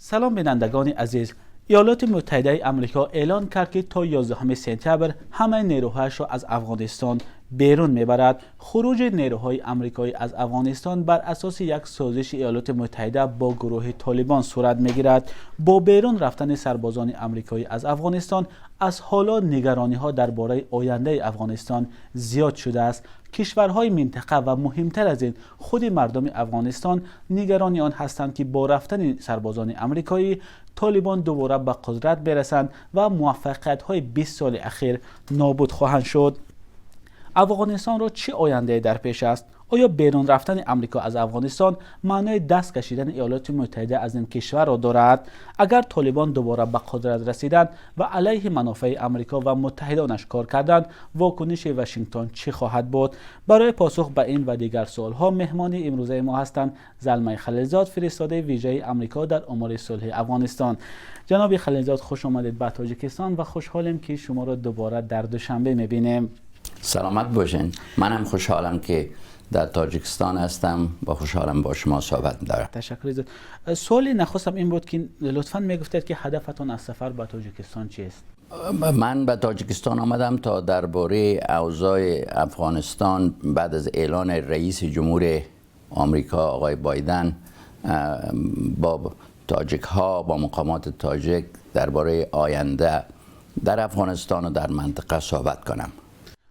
Салом, бинандагони азиз. Иёлоти Муттаҳидаи Амрико эълон кард, ки то 11 сентябр ҳамаи нерӯҳояшро аз Афғонистон берун мебарад. Хуруҷи нерӯҳои амрикоӣ аз Афғонистон бар асоси як созиши Иёлоти Муттаҳида бо гурӯҳи Толибон сурат мегирад. Бо берун рафтани сарбозони амрикоӣ аз Афғонистон аз ҳоло нигарониҳо дар бораи ояндаи Афғонистон зиёд шудааст. Кишварҳои минтақа ва муҳимтар аз ин худи мардуми Афғонистон нигарони он ҳастанд, ки бо рафтани сарбозони амрикоӣ Толибон дубора ба қудрат берасанд ва муваффақиятҳои 20 соли ахир нобуд хоҳанд шуд. Афғонистонро чӣ ояндае дар пеш аст? Оё берун рафтани Амрико аз Афғонистон маънои даст кашидани Иёлоти Муттаҳида аз ин кишварро дорад? Агар Толибон дубора ба қудрат расиданд ва алайҳи манофеи Амрико ва муттаҳидонаш кор карданд, вокуниши Вашингтон чӣ хоҳад буд? Барои посух ба ин ва дигар суолҳо меҳмони имрӯзаи мо ҳастанд Залмай Халилзод, фиристодаи вижаи Амрико дар умури сулҳи Афғонистон. Ҷаноби Халилзод, хуш омадед ба Тоҷикистон ва хушҳолем, ки шуморо дубора дар Душанбе мебинем. سلامت باشین. منم خوشحالم که در تاجیکستان هستم و خوشحالم با شما صحبت دارم. تشکر زیاد. سوال نخستم این بود که لطفا میگفتید که هدفتون از سفر به تاجیکستان چیست؟ من به تاجیکستان آمدم تا درباره اوضاع افغانستان بعد از اعلان رئیس جمهور آمریکا آقای بایدن با تاجیک ها، با مقامات تاجیک درباره آینده در افغانستان و در منطقه صحبت کنم.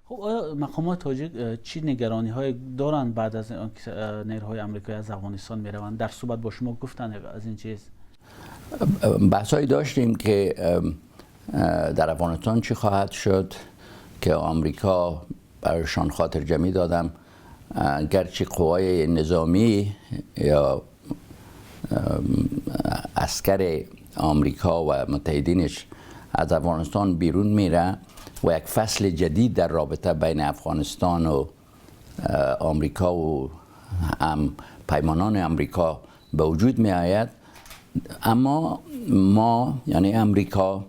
خب، آیا مقامات تاجیک چی نگرانی های دارند بعد از آنکه نیروهای امریکایی از افغانستان میروند؟ در صحبت با شما گفتن از این چیز؟ بحثایی داشتیم که در افغانستان چی خواهد شد که آمریکا برایشان خاطر جمعی دادم گرچه قوای نظامی یا عسکر آمریکا و متحدینش از افغانستان بیرون میره و یک فصل جدید در رابطه بین افغانستان و آمریکا و هم پیمانان آمریکا به وجود می آید، اما ما، یعنی امریکا،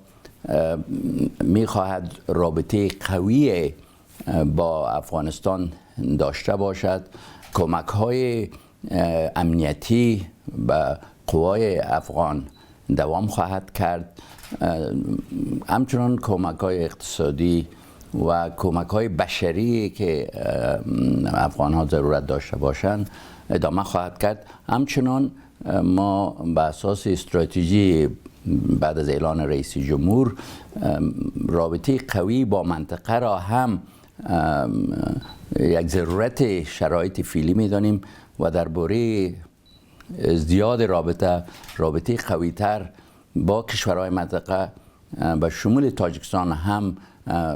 می خواهد رابطه قوی با افغانستان داشته باشد. کمک های امنیتی به قوای افغان دوام خواهد کرد، همچنان کمک های اقتصادی و کمک های بشری که افغان ها ضرورت داشته باشند ادامه خواهد کرد. همچنان ما به اساس استراتژی بعد از اعلان رئیس جمهور رابطه قوی با منطقه را هم یک ضرورت شرایط فعلی میدانیم و درباره ازدیاد رابطه قوی تر با کشورهای منطقه به شمول تاجیکستان هم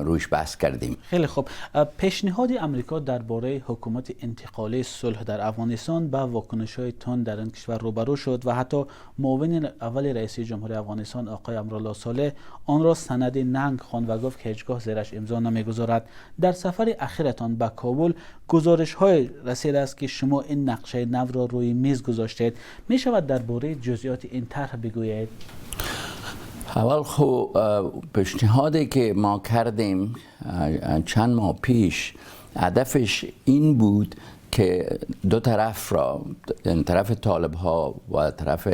رویش بحث کردیم. خیلی خوب. پیشنهاد امریکا درباره حکومت انتقالی صلح در افغانستان به واکنش های تند در این کشور روبرو شد و حتی معاون اول رئیس جمهوری افغانستان، آقای امرالله صالح، آن را سند ننگ خواند و گفت که هیچگاه زیرش امضا نمیگذارد. در سفر اخیرتان به کابل گزارش های رسیده است که شما این نقشه نو را روی میز گذاشتید. می شود درباره جزئیات این طرح بگویید؟ اول خو پیشنهادی که ما کردیم چند ماه پیش هدفش این بود که دو طرف را، طرف طالب ها و طرف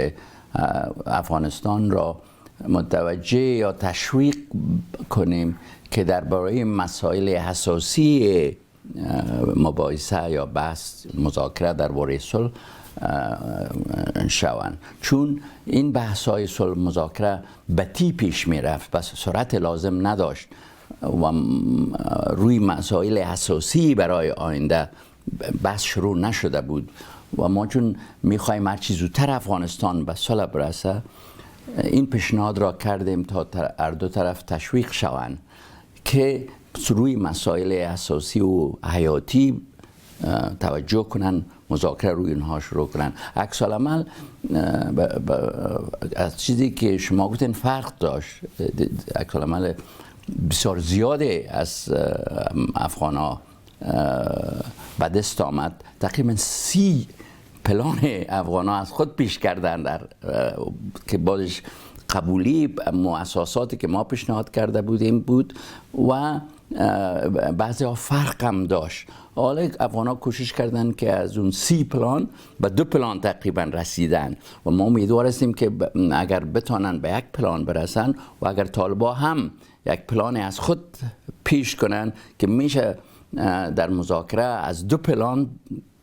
افغانستان را، متوجه یا تشویق کنیم که درباره مسائل اساسی مباحثه یا بحث مذاکره درباره صلح شوند، چون این بحث های صلح مذاکره بطی پیش می رفت، بس سرعت لازم نداشت و روی مسائل اساسی برای آینده بحث شروع نشده بود و ما چون میخوایم هرچی زودتر افغانستان به صلح برسه، این پیشنهاد را کردیم تا هر دو طرف تشویق شوند که روی مسائل اساسی و حیاتی توجه کنن، مذاکره روی اینها شروع کنن. عکس العمل از چیزی که شما گفتین فرق داشت. عکس العمل بسیار زیاده از افغان ها به دست آمد. تقریبا 30 پلان افغان ها از خود پیش کردن در که بازش قبولی مؤسساتی که ما پیشنهاد کرده بودیم بود و بعضی ها فرق هم داشت. حالا افغان ها کوشش کردن که از اون 30 پلان به 2 پلان تقریبا رسیدن و ما امیدوار هستیم که اگر بتانن به یک پلان برسن و اگر طالبا هم یک پلان از خود پیش کنن که میشه در مذاکره از 2 پلان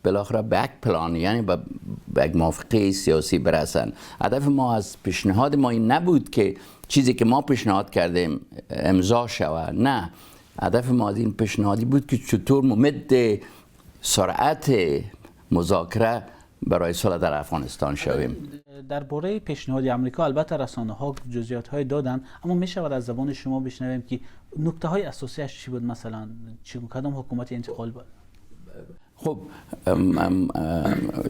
بالاخره به یک پلان، یعنی به یک موافقه سیاسی برسن. هدف ما از پیشنهاد ما این نبود که چیزی که ما پیشنهاد کردیم امضا شود، نه، هدف ما از این پیشنهادی بود که چطور ممد سرعت مذاکره برای صلح در افغانستان شویم. درباره پیشنهاد امریکا البته رسانه ها جزئیات های دادن، اما می شود از زبان شما بشنویم که نکته های اساسی اش چی بود؟ مثلا چی کدام حکومت انتقال بود؟ خب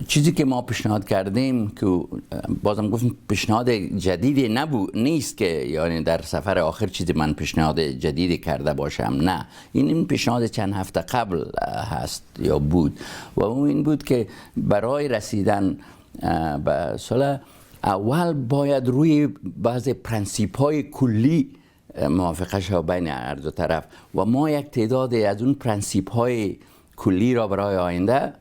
چیزی که ما پیشنهاد کردیم که بازم گفتم پیشنهاد جدیدی نیست که یعنی در سفر آخر چیزی من پیشنهاد جدیدی کرده باشم، نه، این پیشنهاد چند هفته قبل هست یا بود و اون این بود که برای رسیدن به صلح اول باید روی بعض پرنسیپ های کلی موافقه شود بین هر دو طرف و ما یک تعداد از اون پرنسیپ های کلی را برای آینده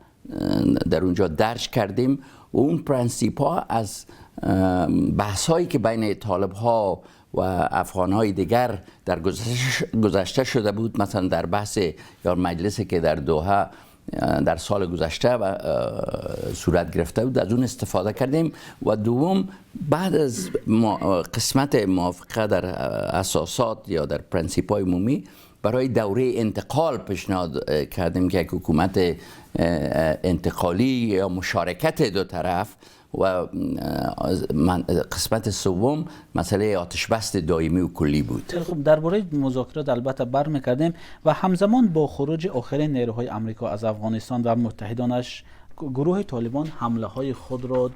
در اونجا درج کردیم و اون پرنسیپ ها از بحث هایی که بین طالب ها و افغان های دیگر در گذشته شده بود، مثلا در بحث یا مجلسی که در دوحه در سال گذشته و صورت گرفته بود، از اون استفاده کردیم. و دوم بعد از قسمت موافقه در اساسات یا در پرنسیپ های عمومی برای دوره انتقال پیشنهاد کردیم که یک حکومت انتقالی یا مشارکت دو طرف و قسمت سوم مسئله آتش بست دائمی و کلی بود. خب درباره مذاکرات البته برمی‌کردیم و همزمان با خروج آخرین نیروهای آمریکا از افغانستان و متحدانش، گروه طالبان حمله های خود را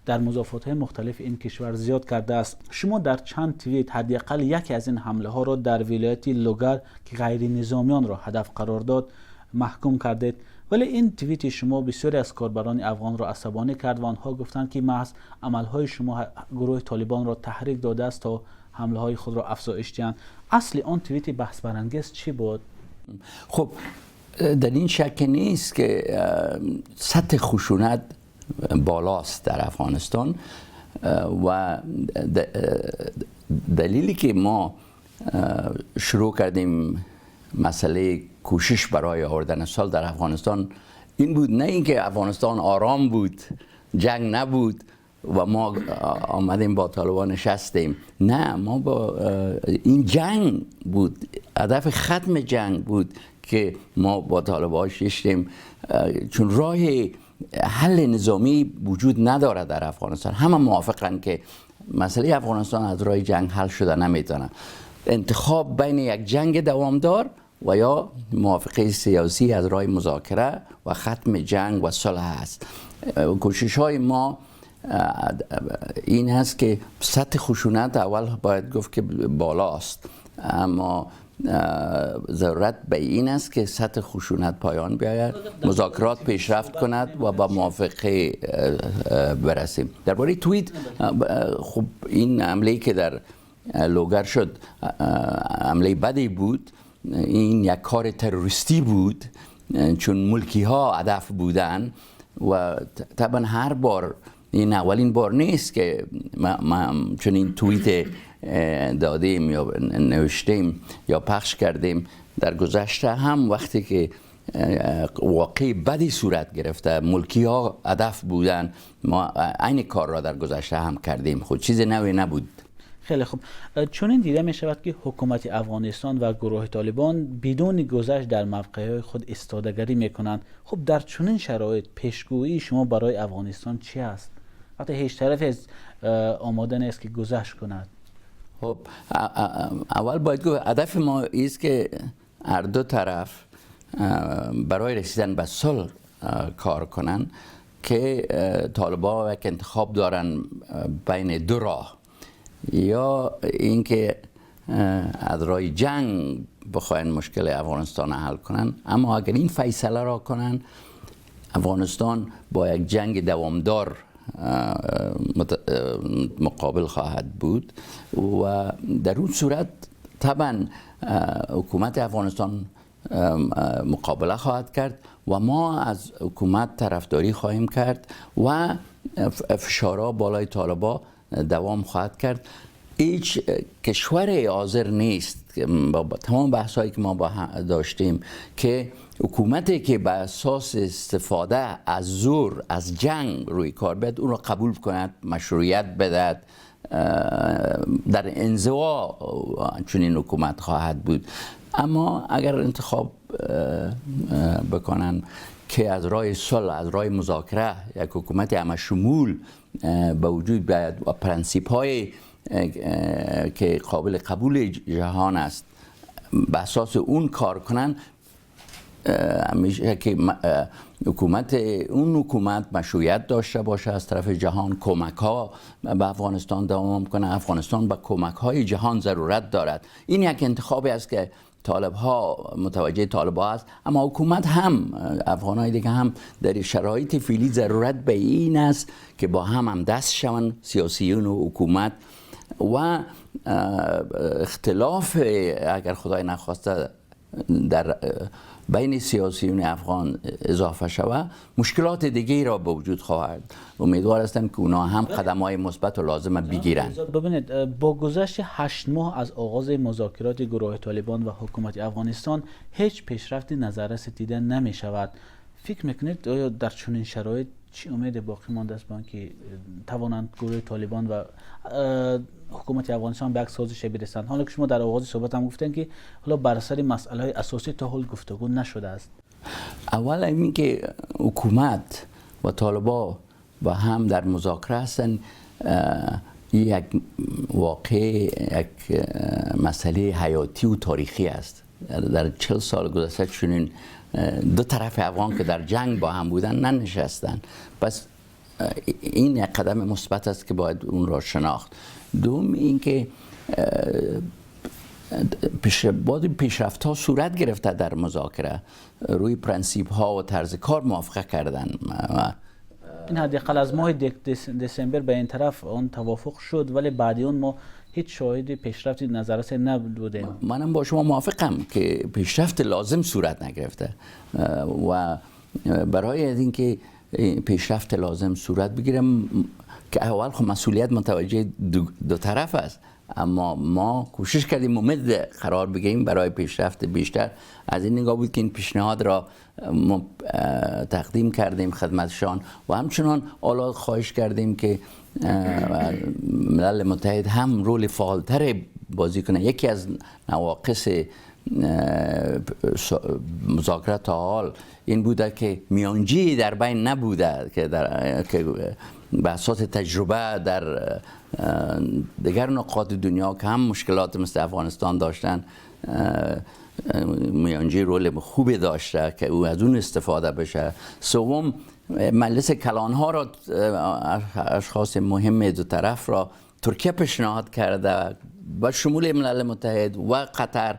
در مضافات‌های مختلف این کشور زیاد کرده است. شما در چند توییت حداقل یکی از این حمله ها را در ولایت لوگر که غیر نظامیان را هدف قرار داد محکوم کردید، ولی این توییت شما بسیاری از کاربران افغان را عصبانی کرد و آنها گفتند که محض عملهای شما گروه طالبان را تحریک داده است تا حمله های خود را افزایش دهند. اصل آن توییت بحث برانگیز چی بود؟ خب در این شک نیست که سطح خشونت بالاست در افغانستان و دلیلی که ما شروع کردیم مسئله کوشش برای آوردن صلح در افغانستان این بود، نه اینکه افغانستان آرام بود، جنگ نبود و ما آمدیم با طالبان نشستیم، نه، ما با این جنگ بود، هدف ختم جنگ بود که ما با طالبان نشستیم، چون راه حل نظامی وجود نداره در افغانستان. همه موافقن که مسئله افغانستان از راه جنگ حل شده نمیتونه. انتخاب بین یک جنگ دوامدار و یا موافقه سیاسی از راه مذاکره و ختم جنگ و صلح است. کوشش های ما این هست که سطح خشونت اول باید گفت که بالاست، اما ضرورت به این است که سطح خشونت پایان بیاید، مذاکرات پیشرفت کند و با موافقه برسیم. درباره توییت، خب این حمله که در لوگر شد حمله بدی بود، این یک کار تروریستی بود چون ملکی ها هدف بودن و طبعا هر بار، این اولین بار نیست که ما چون این توییت دادیم یا نوشتیم یا پخش کردیم. در گذشته هم وقتی که واقع بدی صورت گرفته، ملکی ها هدف بودن، ما این کار را در گذشته هم کردیم، خود چیز نوی نبود. خیلی خوب، چون دیده می شود که حکومت افغانستان و گروه طالبان بدون گذشت در موقعیت خود ایستادگی می کنند. خب در چنین شرایط پیشگویی شما برای افغانستان چی است؟ حتی هیچ طرف از آماده نیست که گذشت کند. خب اول باید گفت هدف ما است که هر دو طرف برای رسیدن به صلح کار کنند که طالبان یک انتخاب دارن بین دو راه، یا اینکه از راه جنگ بخواین مشکل افغانستان حل کنن، اما اگر این فیصله را کنن افغانستان با یک جنگ دوامدار مقابل خواهد بود و در اون صورت طبعا حکومت افغانستان مقابله خواهد کرد و ما از حکومت طرفداری خواهیم کرد و فشارها بالای طالبا دوام خواهد کرد. هیچ کشور حاضر نیست با تمام بحث هایی که ما با داشتیم که حکومتی که به اساس استفاده از زور، از جنگ روی کار بیاد، اون را قبول کند، مشروعیت بدهد. در انزوا چنین حکومت خواهد بود. اما اگر انتخاب بکنن که از راه صلح، از راه مذاکره یک حکومت همه شمول به وجود بیاید و پرنسیپ های که قابل قبول جهان است به اساس اون کار کنن، همیشه که حکومت اون حکومت مشروعیت داشته باشه از طرف جهان، کمک ها به افغانستان دوام کنه. افغانستان به کمک های جهان ضرورت دارد. این یک انتخابی است که طالب ها متوجه طالب ها است، اما حکومت هم، افغان های دیگه هم در شرایط فعلی ضرورت به این است که با هم دست شوند، سیاسیون و حکومت، و اختلاف اگر خدای نخواسته در بین سیاسیون افغان اضافه شود، مشکلات دیگه را به وجود خواهد. امیدوار هستم که اونا هم قدم های مثبت و لازم بگیرند. ببینید، با گذشت 8 ماه از آغاز مذاکرات گروه طالبان و حکومت افغانستان هیچ پیشرفتی نظررس دیده نمی شود. فکر میکنید آیا در چنین شرایط چی امید باقی مانده است با اینکه توانند گروه طالبان و حکومت افغانستان به یک سازش برسند؟ حالا که شما در آغاز صحبت هم گفتین که حالا بر سر مسئله اساسی تا حال گفتگو نشده است. اول این که حکومت و طالبان با هم در مذاکره هستند، یک واقع، یک مسئله حیاتی و تاریخی است. در 40 سال گذشته چنین دو طرف افغان که در جنگ با هم بودن ننشستن. پس این یک قدم مثبت است که باید اون را شناخت. دوم اینکه پیشرفت ها صورت گرفته در مذاکره، روی پرنسیپ ها و طرز کار موافقه کردن. این حداقل از ماه دسامبر به این طرف اون توافق شد، ولی بعدی اون ما هیچ شاهد پیشرفتی نظررس نبودیم. منم با شما موافقم که پیشرفت لازم صورت نگرفته و برای اینکه پیشرفت لازم صورت بگیره که اول خب مسئولیت متوجه دو طرف است، اما ما کوشش کردیم امید قرار بگیریم برای پیشرفت بیشتر. از این نگاه بود که این پیشنهاد را ما تقدیم کردیم خدمتشان و همچنان حالا خواهش کردیم که ملل متحد هم رول فعالتر بازی کنه. یکی از نواقص مذاکره تا حال این بوده که میانجی در بین نبوده که به اساس تجربه در دیگر نقاط دنیا که هم مشکلات مثل افغانستان داشتن، میانجی رول خوبی داشته که او از اون استفاده بشه. سوم، مجلس کلانها را، اشخاص مهم دو طرف را ترکیه پیشنهاد کرده و شمول ملل متحد و قطر،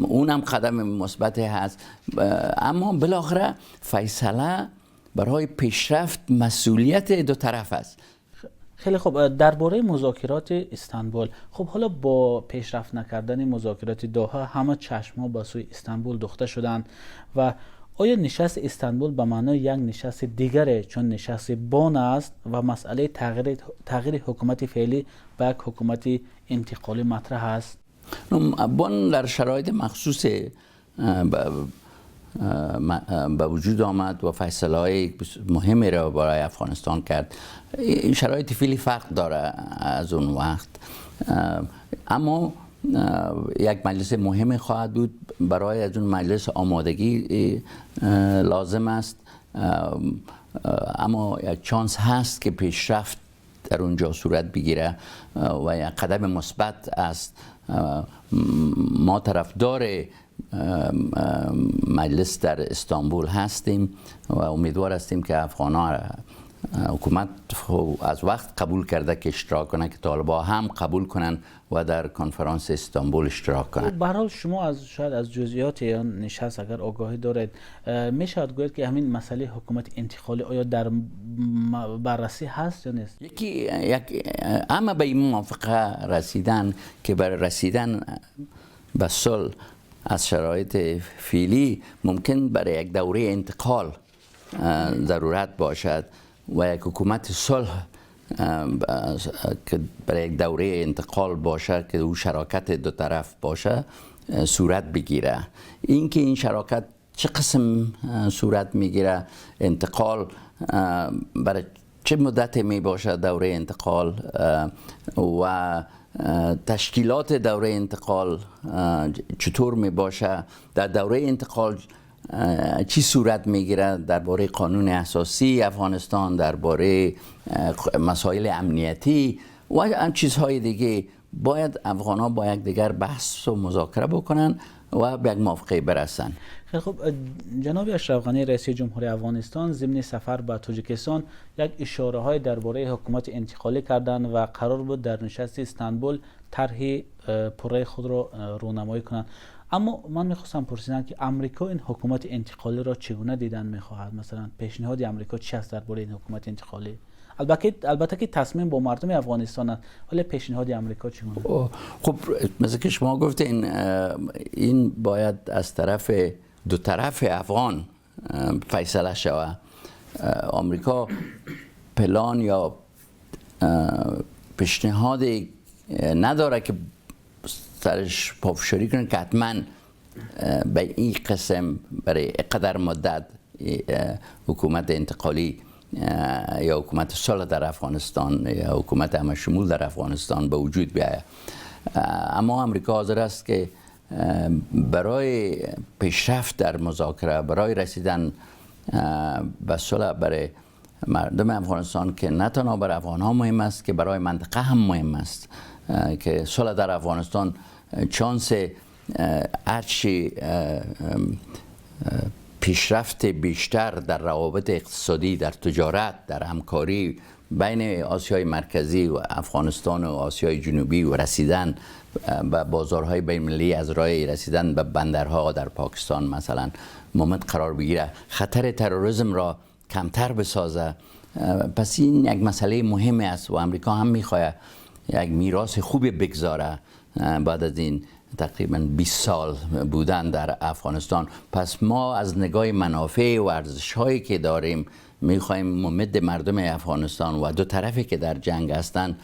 اونم قدم مثبت هست. اما بالاخره فیصله برای پیشرفت مسئولیت دو طرف است. خیلی خوب، درباره مذاکرات استانبول، خب حالا با پیشرفت نکردن مذاکرات دوحه همه چشم‌ها به سوی استانبول دوخته شدند و آیا نشست استانبول به معنای یک نشست دیگر چون نشست بون است و مسئله تغییر حکومت فعلی به یک حکومت انتقالی مطرح است؟ بون در شرایط مخصوص به وجود آمد و فیصله های مهمی را برای افغانستان کرد. شرایط فعلی فرق داره از اون وقت، اما یک مجلس مهم خواهد بود. برای از اون مجلس آمادگی لازم است، اما یک چانس هست که پیشرفت در اونجا صورت بگیره و یک قدم مثبت است. ما طرفدار مجلس در استانبول هستیم و امیدوار هستیم که افغان‌ها حکومت از وقت قبول کرده که اشتراک کنه، که طالبا هم قبول کنن و در کنفرانس استانبول اشتراک کنن. به هر حال شما از شاید از جزئیات آن نشست اگر آگاهی دارید، میشود گفت که همین مسئله حکومت انتقالی آیا در بررسی هست یا نیست؟ یکی یک اما به این موافقه رسیدن که برای رسیدن به صلح از شرایط فعلی ممکن برای یک دوره انتقال ضرورت باشد و یک حکومت صلح که برای یک دوره انتقال باشه که او شراکت دو طرف باشه صورت بگیره. اینکه این شراکت چه قسم صورت میگیره، انتقال برای چه مدت می باشه دوره انتقال و تشکیلات دوره انتقال چطور می باشه، در دوره انتقال چی صورت میگیره، درباره قانون اساسی افغانستان، درباره مسائل امنیتی و چیزهای دیگه، باید افغان‌ها با یکدیگر بحث و مذاکره بکنن و به یک موافقه برسن. خیلی خوب، جناب اشرف غنی رئیس جمهوری افغانستان ضمن سفر به تاجیکستان یک اشاره های درباره حکومت انتقالی کردند و قرار بود در نشست استانبول طرح پره خود را رونمایی کنند. اما من میخواستم پرسیدم که امریکا این حکومت انتقالی را چگونه دیدن میخواهد؟ مثلا پیشنهاد امریکا چی است درباره این حکومت انتقالی؟ البته که تصمیم با مردم افغانستان است، ولی پیشنهاد امریکا چگونه؟ خب مثل که شما گفتین، این باید از طرف دو طرف افغان فیصله شود. آمریکا پلان یا پیشنهاد نداره که سرش پافشاری کنه که حتما به این قسم برای قدر مدت حکومت انتقالی یا حکومت صلح در افغانستان یا حکومت همه شمول در افغانستان به وجود بیاید. اما امریکا حاضر است که برای پیشرفت در مذاکره، برای رسیدن به صلح برای مردم افغانستان که نه تنها برای افغان ها مهم است که برای منطقه هم مهم است، که صلح در افغانستان چانس هرچی پیشرفت بیشتر در روابط اقتصادی، در تجارت، در همکاری بین آسیای مرکزی و افغانستان و آسیای جنوبی و رسیدن به بازارهای بین‌المللی از راه رسیدن به بندرها در پاکستان مثلا ممد قرار بگیره، خطر تروریسم را کمتر بسازه. پس این یک مسئله مهم است و امریکا هم میخواد یک میراث خوبی بگذاره بعد از این تقریبا 20 سال بودن در افغانستان. پس ما از نگاه منافع و ارزش هایی که داریم میخوایم ممد مردم افغانستان و دو طرفی که در جنگ هستند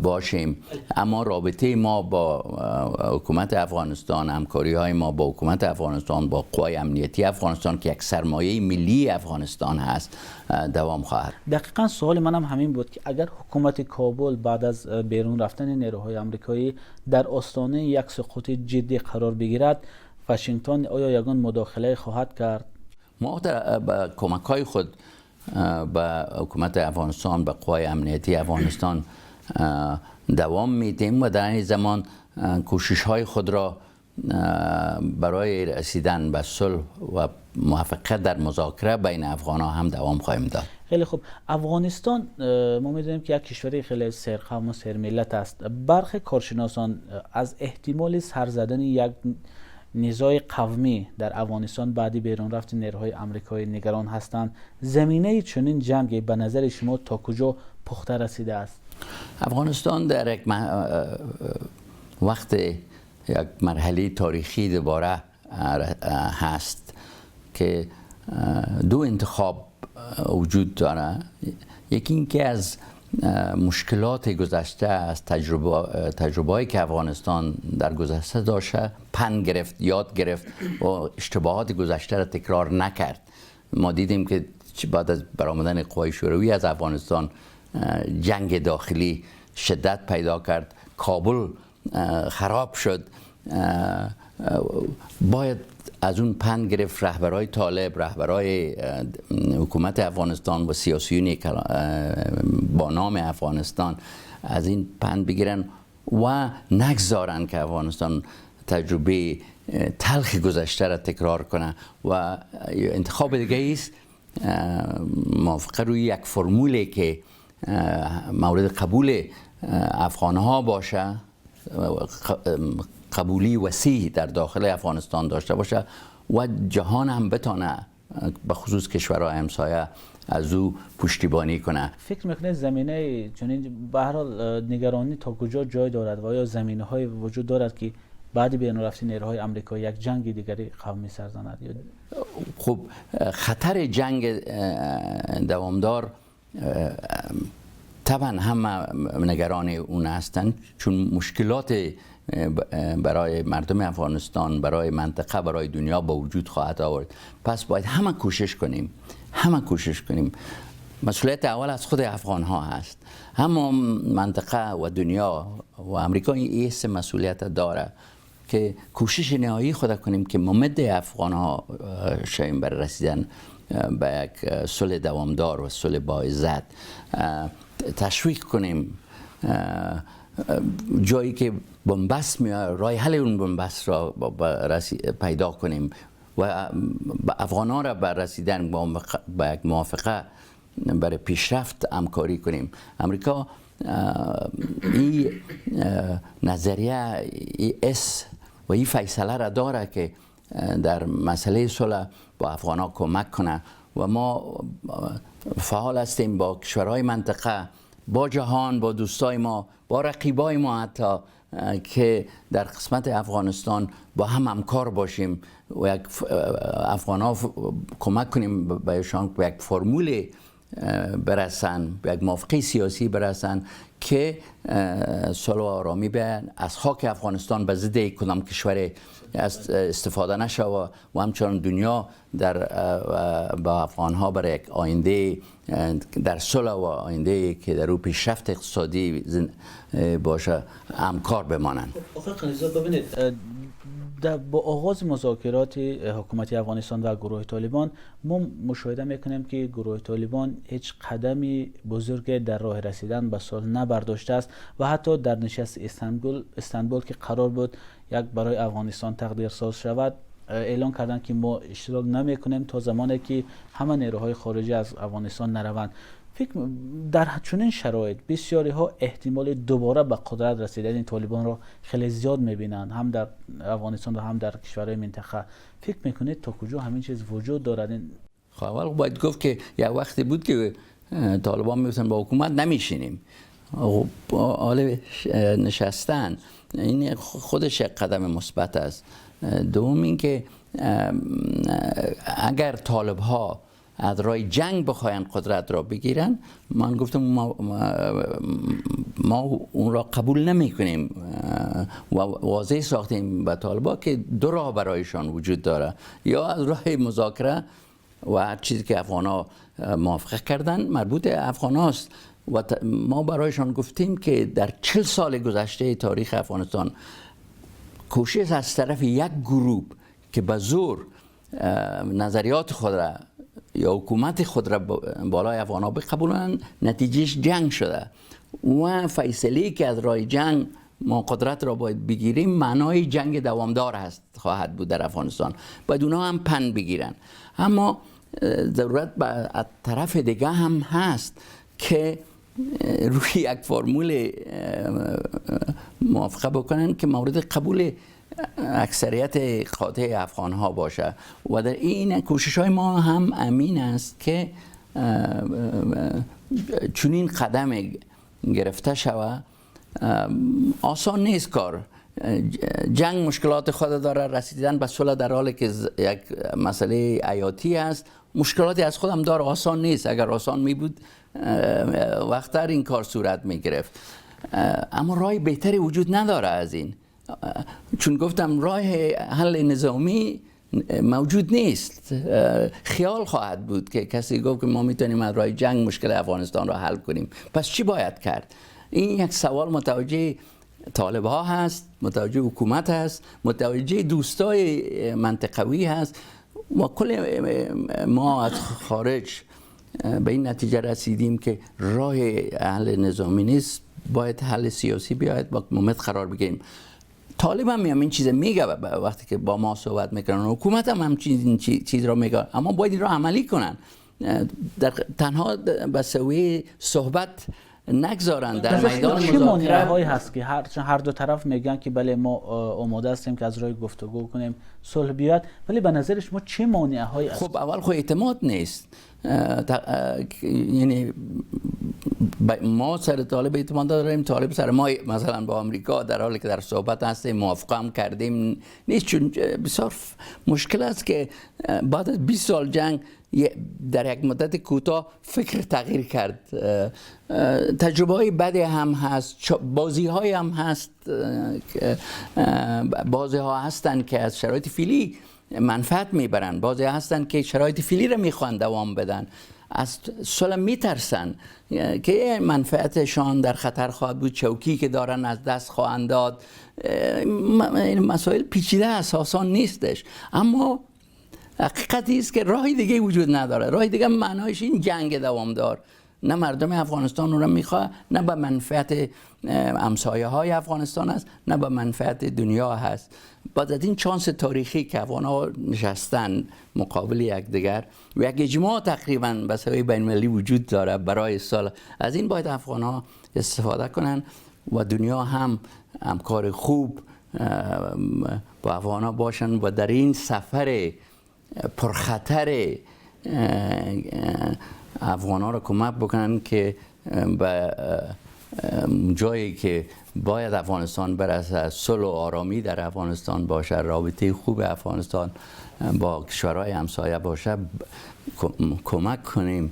باشیم. اما رابطه ما با حکومت افغانستان، همکاری های ما با حکومت افغانستان، با قوای امنیتی افغانستان که یک سرمایه ملی افغانستان هست، دوام خواهد. دقیقا سوال منم همین بود که اگر حکومت کابل بعد از بیرون رفتن نیروهای آمریکایی در آستانه یک سقوط جدی قرار بگیرد، واشنگتن آیا یگان مداخله خواهد کرد؟ ما با کمک های خود به حکومت افغانستان، به قوای امنیتی افغانستان دوام میدیم و در این زمان کوشش های خود را برای رسیدن به صلح و موفقیت در مذاکره بین افغان ها هم دوام خواهیم داد. خیلی خوب، افغانستان ما میدونیم که یک کشور خیلی سرقوم و سرملت است. برخی کارشناسان از احتمال سر زدن یک نزاع قومی در افغانستان بعد بیرون رفت نیروهای آمریکایی نگران هستند. زمینه چنین جنگی به نظر شما تا کجا پخته رسیده است؟ افغانستان در یک وقت یک مرحله تاریخی دوباره هست که دو انتخاب وجود داره. یکی اینکه از مشکلات گذشته، از تجربه‌ای که افغانستان در گذشته داشته پند گرفت، یاد گرفت و اشتباهات گذشته را تکرار نکرد. ما دیدیم که بعد از برآمدن قوای شوروی از افغانستان جنگ داخلی شدت پیدا کرد، کابل خراب شد. باید از اون پند گرفت. رهبرای طالب، رهبرای حکومت افغانستان و سیاسیون با نام افغانستان از این پند بگیرن و نگذارن که افغانستان تجربه تلخ گذشته را تکرار کنه. و انتخاب دیگه است موافقه روی یک فرمولی که مورد قبول افغانها باشه، قبولی وسیع در داخل افغانستان داشته باشه و جهان هم بتانه به خصوص کشورهای همسایه از او پشتیبانی کنه. فکر میکنه زمینه چنین به هر حال نگرانی تا کجا جای دارد و آیا زمینه های وجود دارد که بعد بیرون رفتن نیروهای آمریکایی یک جنگ دیگری قومی سر زند؟ خب خطر جنگ دوامدار طبعا همه نگران اون هستند، چون مشکلات برای مردم افغانستان، برای منطقه، برای دنیا با وجود خواهد آورد. پس باید همه کوشش کنیم، همه کوشش کنیم. مسئولیت اول از خود افغان ها هست، اما منطقه و دنیا و امریکا این حس مسئولیت داره که کوشش نهایی خود کنیم که ممد افغان ها شویم بر رسیدن به یک صلح دوامدار و صلح با عزت. تشویق کنیم جایی که بنبست میاد راه حل اون بنبست را پیدا کنیم و افغان ها را بر رسیدن به یک موافقه برای پیشرفت همکاری کنیم. امریکا این نظریه، این اس و این فیصله را داره که در مسئله صلح با افغان ها کمک کنه و ما فعال هستیم با کشورهای منطقه، با جهان، با دوستای ما، با رقیبای ما حتی، که در قسمت افغانستان با هم همکار باشیم و یک افغان ها کمک کنیم بهشان به یک فرمول برسن، به یک موافقه سیاسی برسن که صلح و آرامی به از خاک افغانستان به ضد کدام کشور استفاده نشه و همچنان دنیا در با افغان ها برای یک آینده در صلح و آینده که در او پیشرفت اقتصادی باشه همکار بمانند. آقای غنی‌زاده ببینید، با آغاز مذاکرات حکومت افغانستان و گروه طالبان ما مشاهده میکنیم که گروه طالبان هیچ قدمی بزرگ در راه رسیدن به صلح نبرداشته است و حتی در نشست استانبول که قرار بود یک برای افغانستان تقدیر ساز شود اعلان کردند که ما اشتراک نمیکنیم تا زمانی که همه نیروهای خارجی از افغانستان نروند. فکر در چنین شرایط بسیاری ها احتمال دوباره به قدرت رسیدن طالبان را خیلی زیاد میبینند، هم در افغانستان و هم در کشورهای منطقه. فکر میکنید تا کجا همین چیز وجود دارد؟ خب اول باید گفت که یک وقتی بود که طالبان میگفتن با حکومت نمیشینیم، حال نشستن این خودش یک قدم مثبت است. دوم اینکه اگر طالب ها از راه جنگ بخواین قدرت را بگیرن، من گفتم ما اون را قبول نمی کنیم و واضح ساختیم به طالبا که دو راه برایشان وجود داره، یا از راه مذاکره و هر چیزی که افغان ها موافقه کردن مربوط افغان هاست و ما برایشان گفتیم که در 40 سال گذشته تاریخ افغانستان کوشش از طرف یک گروه که به زور نظریات خود را یا حکومت خود را بالای افغان ها بقبولند، نتیجهش جنگ شده و فیصله که از راه جنگ ما قدرت را باید بگیریم معنای جنگ دوامدار هست خواهد بود در افغانستان. باید اونا هم پند بگیرن. اما ضرورت به طرف دیگه هم هست که روی یک فرمول موافقه بکنن که مورد قبول اکثریت قاطع افغان ها باشه و در این کوشش های ما هم امین است که چنین قدم گرفته شود. آسان نیست کار، جنگ مشکلات خود داره، رسیدن به صلح در حالی که یک مسئله حیاتی است مشکلاتی از خودم داره، آسان نیست. اگر آسان می بود وقت‌تر این کار صورت می گرفت، اما راه بهتری وجود نداره از این، چون گفتم راه حل نظامی موجود نیست. خیال خواهد بود که کسی گفت که ما میتونیم از راه جنگ مشکل افغانستان را حل کنیم. پس چی باید کرد؟ این یک سوال متوجه طالب ها هست، متوجه حکومت هست، متوجه دوستای منطقوی هست و کل ما از خارج به این نتیجه رسیدیم که راه حل نظامی نیست، باید حل سیاسی بیاید، با ممد قرار بگیریم. طالب هم این چیز میگه وقتی که با ما صحبت میکنن، حکومت هم همچین چیز را میگه، اما باید این را عملی کنن. در تنها به سوی صحبت نگذارند در میدان مذاکره. چه مانع‌هایی هست که هر دو طرف میگن که بله ما آماده هستیم که از راه گفتگو کنیم صلح بیاد، ولی به نظر شما چه مانع‌هایی هست؟ خب اول خب اعتماد نیست، یعنی ما سر طالب اعتماد داریم، طالب سر ما مثلا با آمریکا در حالی که در صحبت هستیم موافقه هم کردیم نیست، چون بسیار مشکل است که بعد از 20 سال جنگ در یک مدت کوتاه فکر تغییر کرد. تجربه های بدی هم هست، بازی های هم هست، بازی ها هستند که از شرایط فعلی منفعت میبرن، بازی هستند که شرایط فعلی را میخوان دوام بدن، از صلح میترسن که منفعتشان در خطر خواهد بود، چوکی که دارن از دست خواهند داد. این مسائل پیچیده است، آسان نیستش، اما حقیقتی است که راه دیگه وجود نداره. راه دیگه معنایش این جنگ دوامدار، نه مردم افغانستان رو میخواه، نه به منفعت همسایه های افغانستان است، نه به منفعت دنیا هست. بعد از این چانس تاریخی که افغان ها نشستن مقابل یکدیگر و یک اجماع تقریبا به سوی بین المللی وجود داره برای سال، از این باید افغان ها استفاده کنن و دنیا هم همکار خوب با افغان ها باشن و در این سفر پرخطر افغان ها را کمک بکنن که به جایی که باید افغانستان برسه، صلح و آرامی در افغانستان باشه، رابطه خوب افغانستان با کشورهای همسایه باشه، کمک کنیم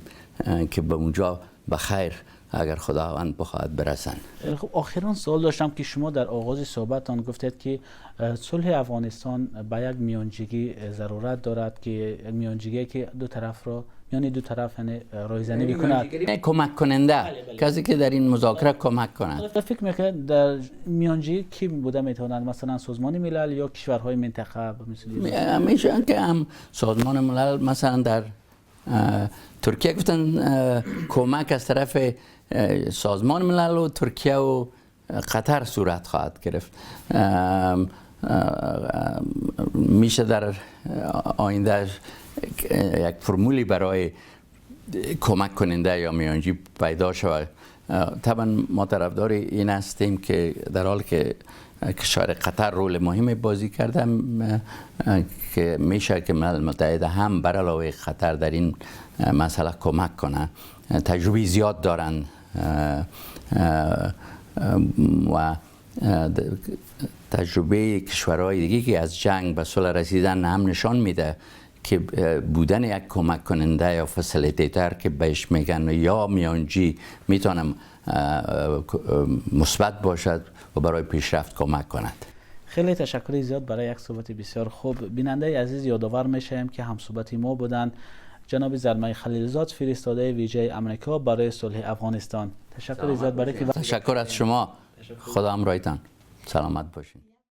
که به اونجا بخیر اگر خداوند بخواهد برسن. خب آخران سوال داشتم که شما در آغاز صحبتان گفتید که صلح افغانستان به یک میانجیگی ضرورت دارد، که میانجیگی که دو طرف را یعنی دو طرف یعنی رایزنی بکند، کمک کننده، بله. کسی که در این مذاکره کمک کند. فکر میکنید در میانجی کی بوده میتونند؟ مثلا سازمان ملل یا کشورهای منطقه؟ میشه که هم سازمان ملل، مثلا در ترکیه گفتن کمک از طرف سازمان ملل و ترکیه و قطر صورت خواهد گرفت. میشه در آینده یک فرمولی برای کمک کننده یا میانجی پیدا شود. طبعا ما طرفدار این هستیم که در حال که کشور قطر رول مهم بازی کرده که میشه که ملل متحد هم بر علاوه قطر در این مسئله کمک کنه. تجربه زیاد دارن و تجربه کشورهای دیگه که از جنگ به صلح رسیدن هم نشان میده که بودن یک کمک کننده یا facilitator که بهش میگن یا میانجی میتونم مثبت باشد و برای پیشرفت کمک کند. خیلی تشکر زیاد برای یک صحبت بسیار خوب. بیننده عزیز یادآور میشیم که هم صحبت ما بودند جناب زلمی خلیلزاد، فرستاده ویژه امریکا برای صلح افغانستان. تشکر زیاد برای تشکر از شما. خدا همراهتان. سلامت باشین.